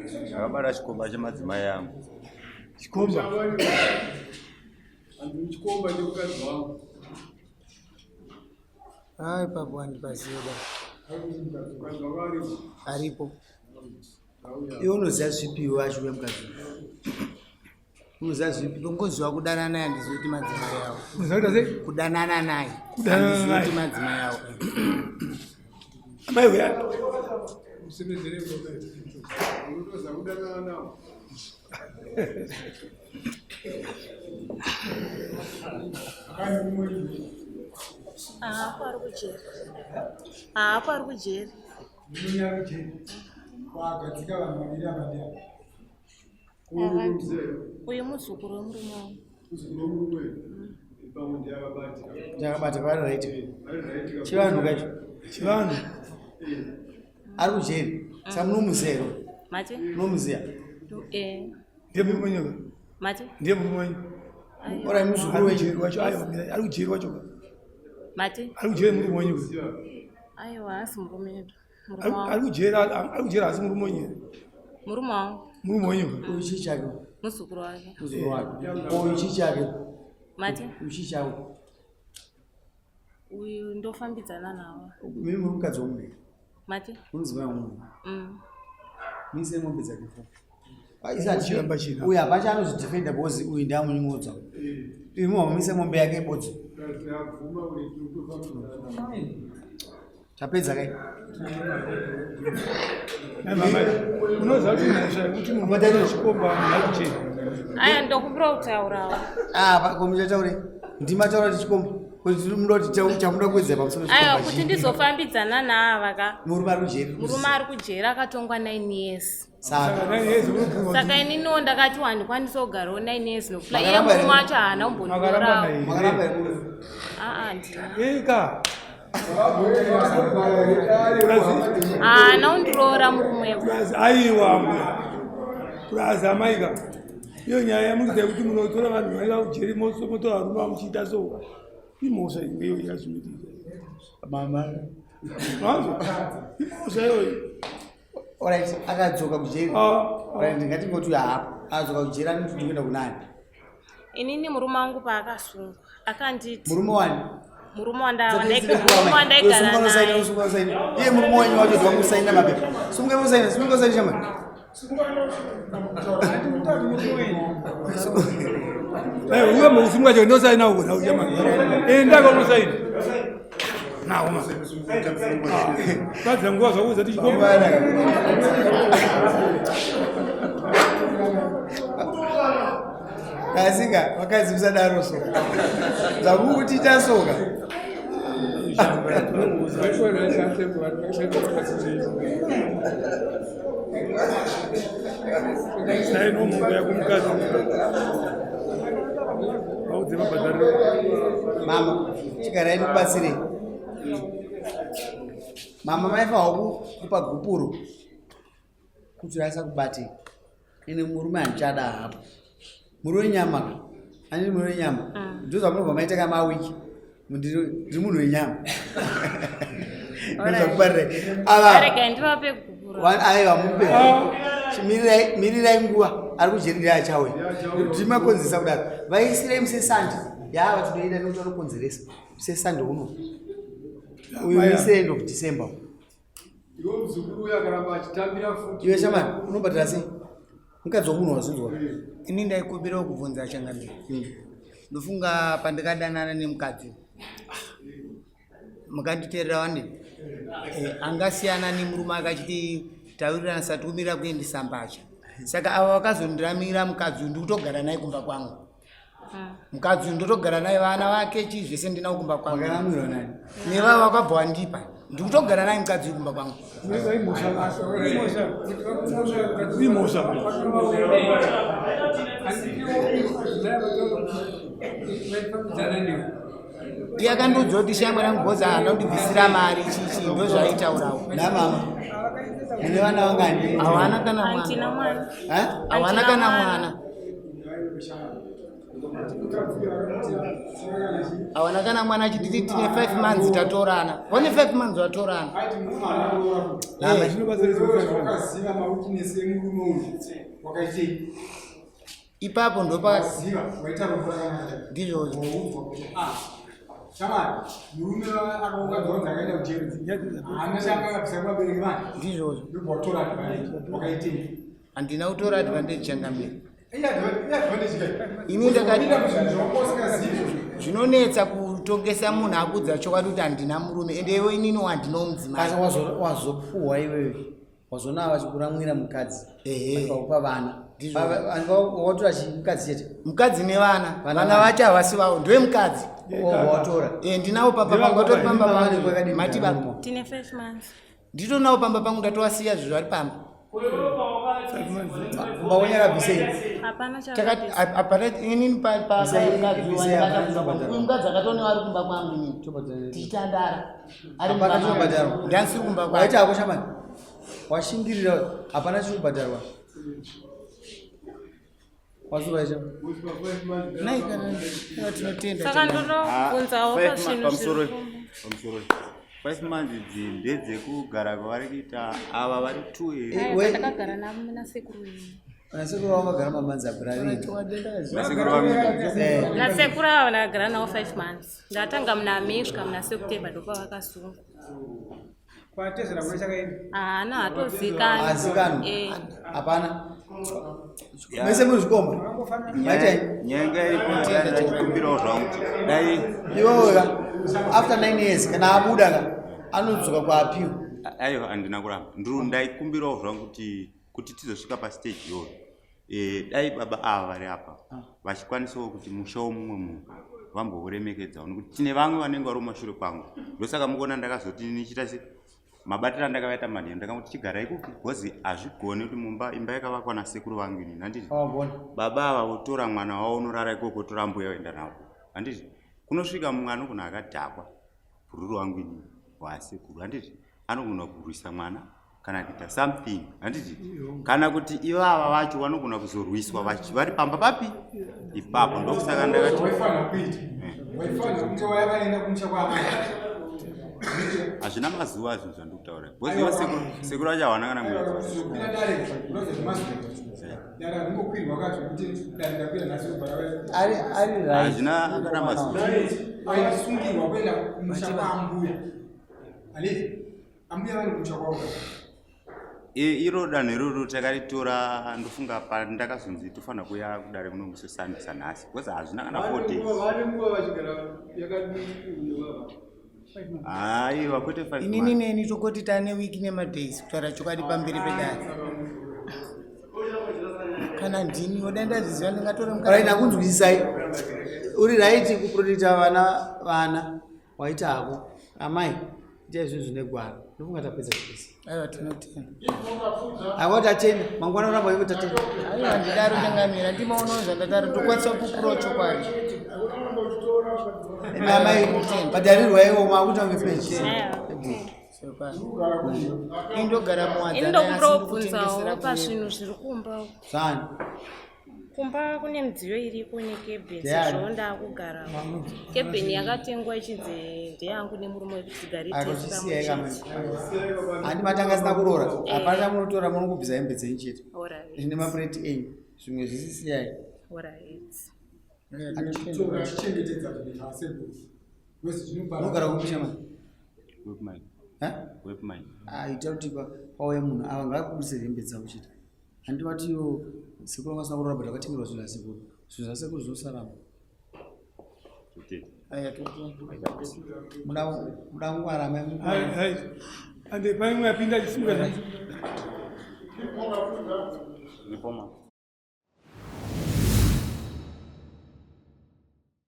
Ndakabata chikomba chemadzimai angu. Chikomba. Chikomba chemukadzi wangu. Hai papo handipazive ba. Aripo. Iwe unoziva zvipi iwe achiuya mukadzi? Unoziva zvipi? Ndongoziva kudanana naye handizivi kuti madzimai avo. Unoziva kuita sei? Kudanana naye. Kudanana Handizivi naye. kuti madzimai avo. Amai uya. Usemezere ngoma. Unotoza kudanana nawo. Haapo ari kujeri. Haapo ari kujeri. Kwagadzika vanhu vaviri ava ndiani? Uyu muzukuru wemurume wangu. Muzukuru wemurume pamwe ndiye akabata. Ndakabata vari right. Ari right. Chivanhu kacho. Chivanhu. Ari kujeri. Saka munomuziva here? Mati? Munomuziva? Eh. Ndiye murume wenyu. Mati? Ndiye murume wenyu. Ora muzukuru Ari wenyu. kujeri wacho. Aiwa, ari kujeri wacho. Mati? Ari kujeri murume wenyu. Aiwa, haasi murume wedu. Murume Ari wangu. kujeri, ari kujeri asi murume wenyu. here? Murume wangu. Murume wenyu. Uyu chii chake? Muzukuru wake. Muzukuru wake. Uyu chii chake? Mati? Uyu chii chako? Uyu ndofambidzana nawo. Mimi muri mukadzi womunhu. Mati? Muri mudzimai womunhu. Mise mombe dzake fo. Chiramba china. Uyu hapana chaanozvidefenda because uyu ndiamunyimudza. Uyu muhamumise mombe yake ibodzi. Abvuma kuti tiri Tapedza kai. Ai mama. Unoziva kuti mhosva yekuti munhu anotora chikomba munhu ari kujeri. Aya ndokumbira kutaurawo. Ah, pa komuchataure. Ndimataura kuti chikomba. Kuti munoda kuti chamunoda kuwedzera pamusoro Aiwa pechikomba kuti chii? ndizofambidzana naava ka. Murume ari kujeri. Murume ari kujeri akatongwa 9 years. Saka Saka nine years unobvuma Saka ininiwo ndakati handikwanisi kugarawo 9 years nokuti iye Makaramba here? murume wacho haana makaramba kumbondiorawo. naye. makaramba here murume? Aa handina. Eka. Haana kundiroora murume. Purazi aiwa mbuya. Purazi amaika. Iyo nyaya yamukuita yekuti munotora vanhu vaiva kujeri motora varume vamuchiita so. Imhosva iyo yazvinoita. Mama. Manzwa? Imhosva iyoyo. Alright, akadzoka kujeri. Ah, Alright, ngatingoti uyu haapo. Akadzoka kujeri anoti ndikuenda kunani? Inini murume wangu paakasungwa akanditi Murume wani? murume wandaigara naye Iye murume wenyu wacho ndiwamusaina mapepa. Sumuke musaina, sumuke musaina shamani. Eh, uyo mukusunga chake ndosaina uko nawo jamani. Enda kwa musaina. Nawo ma. Kadza nguva zvakuudza tichikomba. Asika vakadzi musadaro so. Zvamukutiita soka. Saino mungu yakumukadzi. Vaudze mabhadhariro. Mama, chigarai ndikubatsirei. Mama maifanirwa kupa gupuro kuti raisakubate. Ine murume handichada hapo. Muri wenyama ka? Handiti muri wenyama? Ndozvamunobva maita kamawiki. Ndiri munhu wenyama. Ndozvakubarirai. Ava regai ndivape gupuro aiwa mupe. Mirirai mirirai nguva ari kujerera achauya. Ndimakonzeresa kudaro. Vaisirei musesandi. Yava tinoida nekuti vanokonzeresa. Musesandi uno. Uyu mise end of December. Iwe muzukuru uyo akaramba achitambira futi. Iwe shamani unobhadhara sei? Mukadzi womunhu wazvinzwa. Ini ndaikumbirawo kubvunza changamire. Ndofunga pandakadanana nemukadzi. Mukanditeerera wani? Eh, angasiyana nemurume akachiti taurirana sati kumira kuendesa mbatya. Saka ava vakazondiramira mukadzi uyu ndikutogara naye kumba kwangu. Mukadzi uyu ndotogara naye vana vake chii zvese ndinawo kumba kwangu. Wakaramwirwa nani? Nevava vakabva wandipa. Ndikutogara naye mukadzi uyu kumba kwangu. Imhosva. Imhosva. Iye akandiudza kuti shamwari yangu bhoza haana kundibvisira mari chichi ndozvaaitaurawo. Namama. Mune vana vangani? Hawana kana mwana. handina mwana Ha? Hawana kana mwana. Hawana kana mwana achititi tine 5 months tatorana. Wane 5 months vatorana. Lama. Wakaziva mawitness emurume uyu wakaitei? Ipapo ndopa Wakaziva waita rombo rakanaka. Ndizvozvo. Waudzwa kuti ah, shamwari, murume akaunganzwa akaenda kujeri, haana chaanga akabvisa kuvabereki vake. Ndizvozvo. Ndobva watora advantage. Wakaitei? Handina kutora advantage, changamire. Iye advantage kai? Ini ndakati- Kupinda muzvinhu zvawanga usingazivi. Zvinonetsa kutongesa munhu akudza chokwadi kuti handina murume, ende iwe inini handinawo mudzimai. Asi wazopuhwa iwewe, wazona vachikuramwira mukadzi. Ehe. Vakupa vana. Ndizvo. Watora chi mukadzi chete? Mukadzi nevana. Vana. Vana vacho havasi vavo, ndewemukadzi. Watora. E, ndinawo pamba pangu, atori pamba Vana pangu. kwakadini? Mati baba, Tine 5 months. nditonawo pamba pangu, ndatowasiya zvinhu vari pamba. Kumba kwenyu akabvisei? Hapana Takati chakabvisa. hapana inini Bisai- bisai hapana pamukadzi uyu, mukadzi akatonewa ari kumba kwangu inini. Tobhadhara. Tichitandara ari Hapana mumba chinobhadharwa. mangu. Ndansiri kumba Waita kwake. hako shamani, washingirira, hapana chiri kubhadharwa. Wazurwa cha Nai kana aiwa, tinotenda. Saka ndinobvunzawo pazvinhu Pamusoro. zviri kumba. Pamusoro, 5 months idzi ndedzekugara kwavari kuita ava vari two here? Aiwa, takagara nasekuru ini. Nasekuru vavo vagara mamanzi abhurariri. Nasekuru vangu. Nasekuru ava ndakagara navo 5 months. Ndatanga muna May kusvika muna September, ndopavakasungwa. Kwatezera kuna chakaenda. Haana, hatozikanwi. Azikanwa. Eh. Hapana. Mese muri zvikomba maitai. Nyaya iripo, ndachikumbirawo zvangu kuti dai Iwewe ka, after 9 years kana abuda ka, anodzoka kwaapiwa. Aiwa, handina kuramba. Ndiri ndaikumbirawo zvangu kuti tizosvika pastage iyoyo, dai baba ava vari apa vachikwanisawo kuti musha womumwe munhu vambouremekedzawo, nekuti tine vamwe vanenge vari mumashure kwangu. Ndosaka mukuona ndakazoti nichiita se mabatiro andakavaita manheru, ndakamuti chigarai kupi, because hazvigoni kuti mumba, imba yakavakwa nasekuru vangu inini, handiti? Wagona. Baba ava votora mwana wavo unorara ikoko, tora mbuya oenda navo, handiti? Kunosvika mumwe anogona akadhakwa, bhururu wangu inini waasekuru, handiti? Anogona kurwisa mwana kana kuita something, handiti? Kana kuti ivava vacho vanogona kuzorwiswa vari pamba papi ipapo. Ndokusaka ndakati Waifanira kuita, waifanira kunge vaya vaenda kumusha kwaamai. Hazvina mazuva zvinhu zvandikutaura, because ivo sekuru vacho havana kana mwedzi. Kuzokwira dare unoza zvemazuva, dare haringokwirwa ka zvekuti dare ndakwira nhasi ubva. Ari right. Hazvina kana mazuva. Aisungirwa kuenda kumusha kwaambuya, handiti? Ambuya vari kumusha kwavo. Iro danho iroro takaritora, ndofunga pandakazonzi tofanira kuuya kudare kuno musi Sunday sanhasi, because hazvina kana 4 days. Vane nguva vachigara yakadini vava? Aiwa, kwete 5 Inini months. neni tokoti tane wiki nemadays, kutaura chokwadi pamberi pedare. Kana ndini woda ndazviziva, ndingatora mukadzi. Right, nakunzwisisai. Uri right kuprotecta vana, vana waita hako. Amai, itai zvinhu zvine gwara. Ndofunga tapedza zvese. Aiwa, tinotenda. Aiwa, tatenda. Mangwana uramba ivo, tatenda. Aiwa, ndidaro changamira, ndimaonawo zvandataro, tokwanisa kukurawo chokwadi. Imi amai, bhadharirwa iwo makuita kunge pechi. Indogara Ini muwadzana. ndokumbira kubvunzawo pazvinhu zviri kumba. Zvani? Kumba kune midziyo iriko nekebheni. Ndeyani? Sezvo ndakugara, kebheni yakatengwa ichinzi ndeyangu nemurume wekuti tigare tese Akuzvisiyai kamai. pamwe. Handi matanga asina kuroora, hapana chamunotora, munongobvisa hembe dzenyu chete Alright. nemapureti enyu, zvimwe zvisisiyai. Alright. Tichengetedza zvinhu zvasekuru wese zvinobara. Unogara kupisha mani? Wepmine. Wepmine. Ita kuti pauye munhu ava ngavakubudise hembe dzavo chete. Handi vati iwo sekuru vangasina kuroora, but vakatengerwa zvinhu zvasekuru, zvinhu zvasekuru zvinosarama. Totete. Muda kungwara mai. Hai, ande pane imwe yapinda achisimuka. Ripoma.